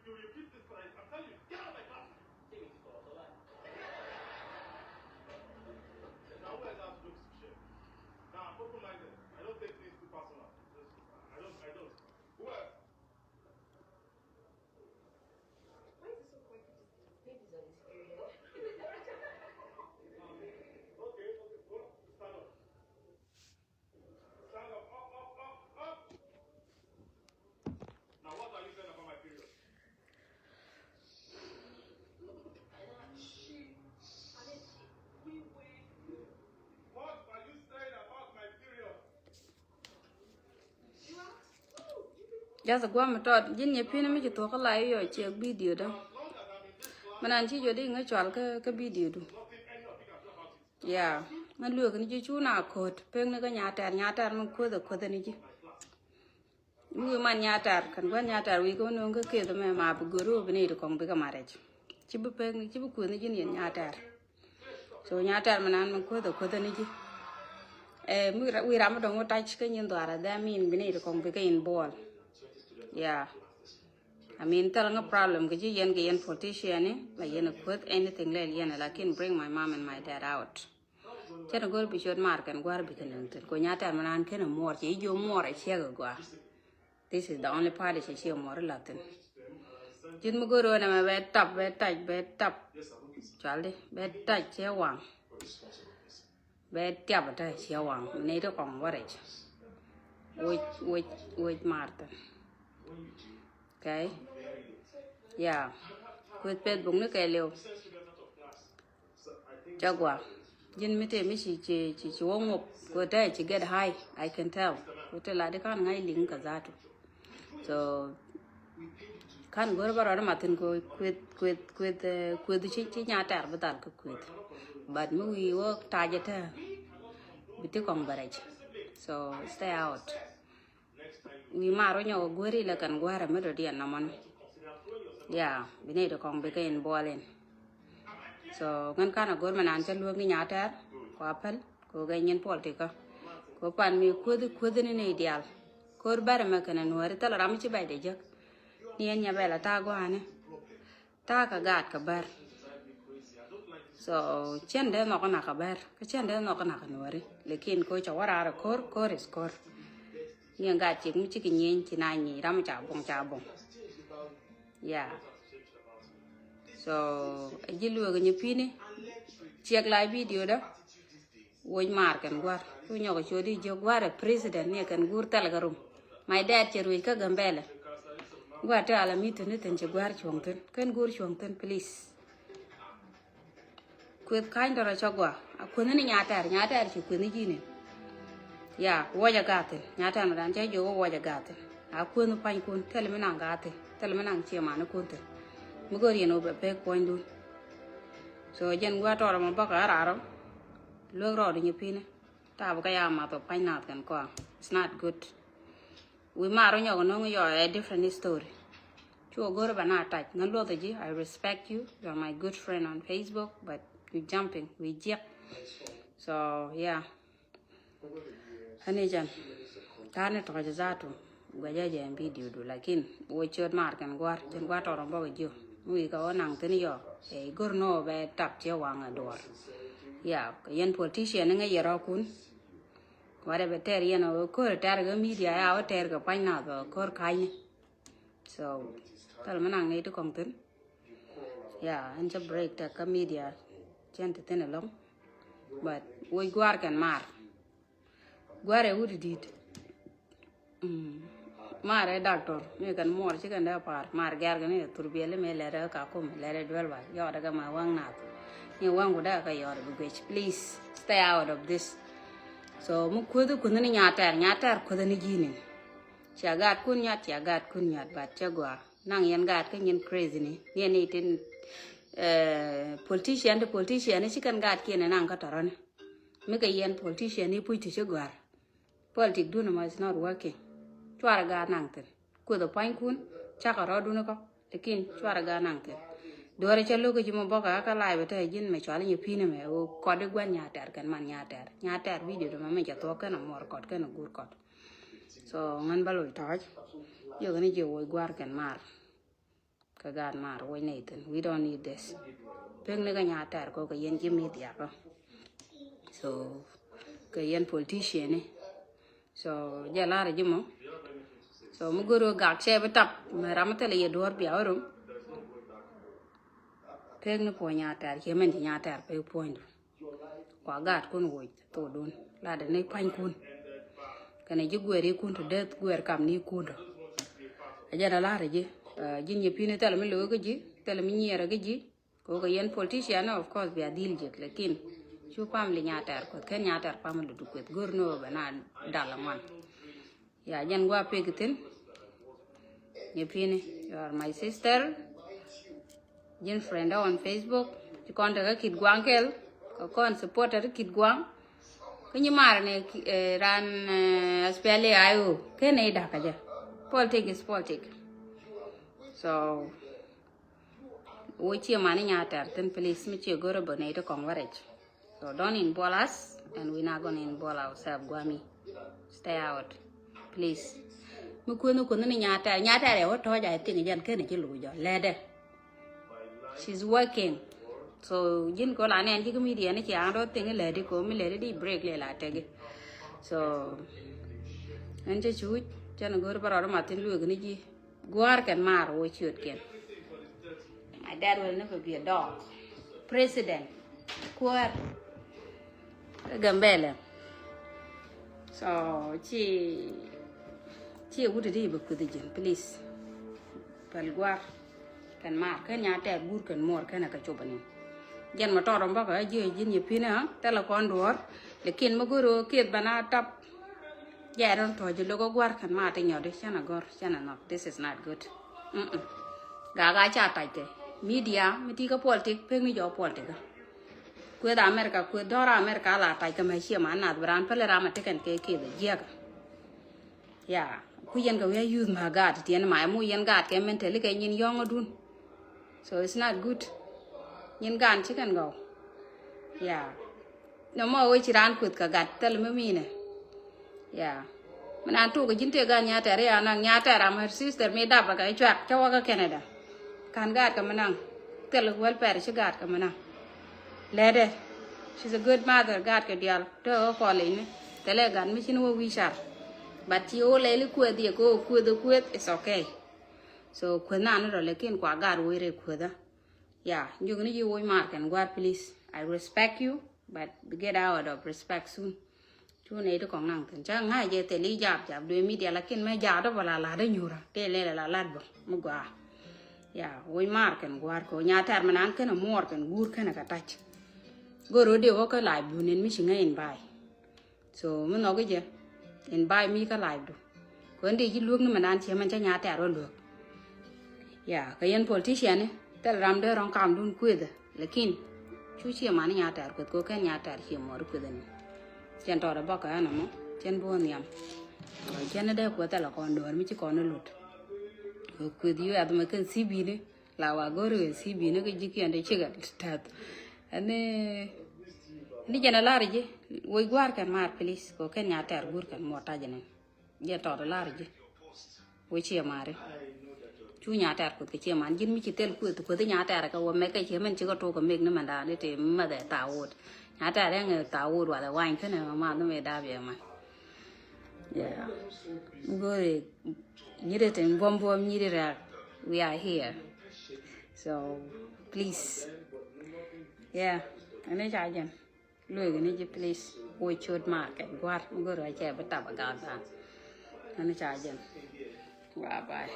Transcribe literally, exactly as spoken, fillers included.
You repeat this, I, I'm telling you, get out of my class. Now, who else has jokes to share? Now, I'm open-minded. I don't take things too personal. Just, I don't, I don't. Who else? Why is it so quiet? Babies are this area. Okay, okay, go on. Stand up. Stand up, up, up, up, up. Now, what are you saying about my period? What are you saying about my period? Just guam mi tɔt ji̱n nyɛ pi̱n mi ci thuɔk kä la i̱ yɔ ciɛ video dä. Mi nan ci jɔ di ŋä cual kä, kä video du. Yeah. Ŋä luek ni ji̱ cu na ko̱t pek ni kä Nyatar, Nyatar mi kueth a kueth ni ji̱. Mi wi̱i̱ man Nyatar, kɛn gua̱n Nyatar wi̱i̱ kä wä no̱o̱ŋ kä keth mɛ ma bi go̱r wä bi ni ti kɔŋ bi kä marriage. Ci bi pek ni, ci bi kueth ni ji̱ ni yɛn Nyatar. So Nyatar mi nan mi kueth a kueth ni ji̱. Eh, mi ra-, wi̱i̱ ram mi dɔŋ wä tac kä nyin dhuara, that mean bi ni ti kɔŋ bi kä in ball. Yeah. I mean, thil ŋä problem kɛ ji̱ yɛn kɛ yɛn politician ni, la yɛn a kueth anything lɛl yɛn, lakin bring my mom and my dad out. Cɛ ni go̱r bi ciöt mar kɛn gua̱r bi kɛn nöŋ thin. Ko Nyatar mi nan kɛn a muɔr, cɛ i̱ ji̱ muɔr a ciɛk a gɔaa. This is the only party cɛ ciɛ muɔr i la̱th thin. Ji̱n mi go̱r ɣän ɛmɛ bɛ tap, bɛ tac, bɛ tap. Cual di, bɛ tac cɛ waŋ. Bɛ tiap tä ciɛ waŋ, ni ti kɔŋ wä rɛc. Wec, wec, wec mar thin. Okay. Yeah. Kueth Facebook ni kɛ liw. Ca gua. Ji̱n mi te mi ci, ci, ci, ci wä ŋuɔk. Kueth te ci get high. I can tell. Kueth te la di kan ŋa̱c liŋ ka zatu. So kan go̱r bä rɔɔd ma thin ko kueth, kueth, kueth, eh, kueth ci, ci Nyatar bi thal kä kueth. But mi wi̱i̱ wä tacä te bi ti kɔŋ bɛ rɛc. So stay out. Wi̱i̱ mar wä nyɔk a guäri lɛ kɛn guäärä mi dɔ̱diɛn nɔmɔni. Yeah, bi nɛy ti kɔŋ bi kɛ in buɔl in. So ŋän kan a go̱r mi nan cä luäk ni Nyatar kua päl. Ko kɛ nyin puɔl ti kä. Ko pan mi kuäthi, kuäthi ni nɛy diaal. Ko̱r bɛr mɛ kɛnɛ nuääri thilɛ ram mi ci bɛc dee jek. Ni ɛn nya bɛl a thaak gua̱a̱ni. Thaak kɛ gaat kɛ bɛr. So cɛn dee nhɔk nak kɛ bɛr. Kä cɛn dee nhɔk nak kɛ nuääri. Lakin ko cɛ wä raar ko̱r, ko̱r is ko̱r. Ni ɛn gaat ciek mi ci kɛ nyieny ci na nyieny ram mi ca buɔ̱ŋ ca buɔ̱ŋ. Yeah. So ɛ ji̱ lueek ɛ nyi pi̱ni. Ciɛk la video dä. Woc maar kɛn gua̱r cu nyɔk ɛ ciöt i̱ jiök gua̱r ɛ president ni ɛ kɛn guur thɛl kɛ rum. My dad cɛ ruec kä Gambɛlɛ. Gua̱r ti ala mi thin ni thin ci gua̱r cuɔ̱ŋ thin kɛn guur cuɔ̱ŋ thin please. Kueth ka̱ny tɔrɔ cä gua a kueth ni Nyatar, Nyatar ci kueth ni ji̱ ni. Ya, wuɔcɛ gathin Nyatar mi dan cä jiök wuɔcɛ gathin. A kueth ni pa̱nykun thil mi naŋ gathin thil mi naŋ ciɛ manikun thin. Mi go̱r yɛn wä bɛ pek puɔ̱nydun. So jɛn gua tɔrɔ mɔ bäkɛ a rarɔ. Luek rɔɔd nyi pi̱ni. Tap kä ya math ɔ pa̱ny nath kɛn kɔaŋ. It's not good. Wi̱i̱ mar wä nyɔk no̱ŋ yɔ a different story. Cu a go̱r ba na tac ŋä luɔth ji̱. I respect you. You are my good friend on Facebook, but you jumping wi̱i̱ jiɛk. So yeah. Ani jɛn tani tɔ̱ jɛ zatu. Guɛcä jɛ ɛn video du lakin wä ciöt mar kɛn gua̱r cɛn gua̱r tɔrɔ bɔk jiö. Mi wi̱i̱ kɛ wä naŋ thin yɔ ɛ go̱r no̱o̱ bɛ tap ciɛ waŋ ɛ duɔr. Ya kɛ yɛn politician ni ŋäc yɛ rɔ̱kun. Whatever tɛr yɛn ɔ ko̱r tɛr kɛ media ya wä tɛr kɛ pa̱ny nath ɔ ko̱r ka̱cni. So thil mi naŋ ni ti kɔŋ thin. Ya ɛn cä break tɛk kä media cɛn ti thin ɛlɔŋ. But woc gua̱r kɛn mar. Gua̱r ɛ wut di̱t. Mm. Mar ɛ doctor mi kɛn muɔr ci kɛn dee par mar gɛr kɛn ɛ thur biɛli mi lɛt ɛ kakum lɛt ɛ duel bal yɔt ɛ kɛ ma waŋ nath. Ni waŋ ku dee kɛ yɔt bi guec please stay out of this. So mi kueth kueth ni Nyatar, Nyatar kueth ni ji̱ ni. Cia gaat kun nyat, cia gaat kun nyat, but cɛ gua naŋ yɛn gaat kä nyin crazy ni. Ni ɛn itin eh, politician ti politician ni ci kɛn gaat kiɛn ɛ naŋ kä tɔrɔni. Mi kɛ yɛn politician ni puc ti ci gɔ̱a̱r. Politic dun ɛmɔ is not working. Cuarɛ gaat naŋ thin. Kueth ɛ pua̱nykun cakɛ rɔɔdun kɔ. Lakin cuarɛ gaat naŋ thin. Duɔ̱ɔ̱rɛ cä lo̱k kä ji̱ mɔ bɔkä kä la̱a̱c bɛ te ji̱n mɛ cual inyɛ pi̱n ɛmɛ ɣöö kɔt i̱ gua̱n Nyatar kɛn man Nyatar. Nyatar video dɔmɛ mɛ cɛ thuɔ̱k kɛn ɛ muɔr kɔt kɛn ɛ guur kɔt. So ŋän bä loc tɔ̱ɔ̱c. Yio̱k ni jiɛ woc gua̱r kɛn mar. Kɛ gaat maar wec nɛy thi̱n. We don't need this. Pek ni kä Nyaatɛr kɔ kɛ yɛn ji̱ media kɔ. So kɛ yɛn politician ni. So jɛ lar ji̱ mɔ. So mi go̱r ɣöö gak cɛ bi tap mɛ ram mi thilɛ yɛ duɔ̱ɔ̱r bia wä rom. Pek ni puɔ̱ny Nyaatɛr, ciɛ mɛn ci Nyaatɛr pek puɔ̱nydu. Kua gaatkun woc thokdun latdɛ ni pa̱nykun. Kɛnɛ ji̱ guɛɛrikun to death, guɛɛr kam nikun tɔ. A jɛn a la̱rä ji̱, ji̱n Nyapi̱ni thilɛ mi lo̱o̱ kä ji̱, thilɛ mi nyiɛɛrä kä ji̱. Kɛ ɣöö kɛ yɛn politician ni, of course, bia dhil jek, lakin cu family Nyaatɛr kueth, ken Nyaatɛr family du kueth, go̱r ni ɣöö bɛ na dal ŋuan. Ya, jɛn gua̱a̱ pek thi̱n. Nyapi̱ni, you are my sister. Ji̱n friend on Facebook. Ci kɔn tekä Kit Gua̱a̱ŋ kɛl. Kɛ kɔn supporter Kit Gua̱a̱ŋ. Kä nyi mar ni, eh, ran, eh, S P L A I O. Ken nɛy da̱kä jɛ. Politic is politic. So wä ciɛ mani Nyaatɛr thi̱n, please. Mi ciɛ go̱rä bä nɛy ti kɔŋ wä rɛc. So don't involve us, and we not gonna involve ourselves, guami. Stay out, please. Mi kueni kueni ni Nyaatɛr, Nyaatɛr yɛ wä tɔ̱ɔ̱c, I think jɛn keni ci luc jɔ lɛdɛ. She's working. So ji̱n kɛ wä la nɛn ji̱ kä media ni ci an rɔ thiŋ lɛdi ko mi lɛdi di break lɛ la tɛgi. So ɛn cɛ cuc cɛn go̱r bä rɔɔd ma thi̱n luek ni ji̱. Gua̱a̱r kɛn maar wä ciöt kɛn. My dad will never be a dog. President. Kuäär. Gambɛlɛ. So ci ci wut di bä kuthi ji̱n, please. Päl gua̱a̱r kɛn maar kɛn Nyaatɛr guur kɛn muɔr kɛn ɛ kɛ copani. Jɛn ma tɔɔr ɔm bä kɛ ji̱ ji̱n Nyapi̱ni, thilɛ kɔn duɔ̱ɔ̱r. Lakin mi go̱r ɣöö kieth bä na tap. Jɛ rɔn tɔ̱ ji̱ lo̱k ɛ gua̱r kɛn ma ti nyɔt i̱ cɛn ɛ gɔ̱r cɛn ɛ nhɔk. This is not good. Mm-mm. Gak a ca tac kɛ media mi ti kä politic, pek ni jɔk politic. Kueth America, kueth dɔ̱r America la tac kɛ mɛ ciɛ ma nath bi raan päl ram a tekɛn kɛ kieth ɛ jiɛkä. Ya, ku yɛn kɛ wi̱i̱ a youth ma gaat tiɛn ma ɛmu yɛn gaat kɛ mentally kɛ nyin yɔ̱ŋädun. So it's not good. Nyin gaan ci kɛn gɔw. Ya. Nɔmɔ wee ci raan kueth kɛ gat thil mi minɛ. Ya. Mi nan tuk ji̱n tëë gan Nyaatɛr ya naŋ Nyaatɛr am her sister mi dap kɛ cuak cä wä kä Canada. Kan gaat kɛ mi naŋ thil welfare ci gaat kɛ mi naŋ. Lɛdɛ. She's a good mother, gaat kɛ dial tëë kä kɔl i̱ni. Thilɛ gat mi cin wä wi̱i̱ car. But ci wä lɛli kueth yɛ kɛ wä kueth kueth, it's okay. So kueth nan rɔ, lakin kua gaat wee rɛ kueth. Ya, njuk ni ji̱ woc maar kɛn gua̱a̱r, please. I respect you, but get out of respect soon. Cu nɛy ti kɔŋ naŋ thi̱n ca ŋa̱c jɛ thil i̱ jap jap duee media, lakin mɛ jap dɔ bä la lat dä nyuurä tëë lɛl la lat bä mi gɔaa. Ya, woc maar kɛn gua̱a̱r kɛ Nyaatɛr mi nan kɛn a muɔɔr kɛn guur kɛn a kɛ tac. Go̱r rot dee wä kä live dun in mi ci ŋäc in ba̱a̱y. So mi nhɔk i̱ jɛ in ba̱a̱y mi kä live du. Kɛ ɣän dee ji̱ luäk ni mɛ nan ciɛ mɛn cä Nyaatɛr wä luäk. Ya, kɛ yɛn politician ni thil ram dee rɔ̱ŋ kamdun kuethä. Lakin cu ciɛ man ni Nyaatɛr kueth kɛ kɛn Nyaatɛr ciɛ mɔɔr kuethä ni. Cɛn tɔɔt ɛ bäkɛ ɛn ɛmɔ cɛn bo̱o̱n nhiam. Cɛn ni dee kueth thilɛ kɔn dɔɔr mi ci kɔn ni lut. Kɛ kueth yu ɛth mɛ kɛn thibi ni la wa go̱r kɛ thibi ni kɛ ji̱ kiɛn dee cikɛ tɛth. Ɛn ni jɛn ɛ lar ji̱ woc gua̱a̱r kɛn maar, please. Kɛ kɛn Nyaatɛr guur kɛn muɔt tac ni. Jɛ tɔt lar ji̱. Wee ciɛ mari. Cu Nyaatɛr kueth kɛ ciɛ man ji̱n mi ci thil kueth kueth Nyaatɛr kɛ wä mɛk kɛ ciɛ mɛn ci kɛ tok kɛ mɛk ni mɛn da̱a̱n ti mɛth ɛ thaak wot. Nyaatɛr ɛŋ ɛ thaak wot walɛ wany kɛnɛ mɛ man ni mɛ da̱a̱ biɛ man. Yeah. Go̱ri nyiri tin buɔm buɔm nyiri rɛk. We are here. So please. Yeah. Ɛn ni ca jɛn. Lueek ni ji̱, please. Wä ciöt maar kɛ gua̱r mi go̱r ɣä cɛ bi tap a gat dan. Ɛn ca jɛn. Bye bye.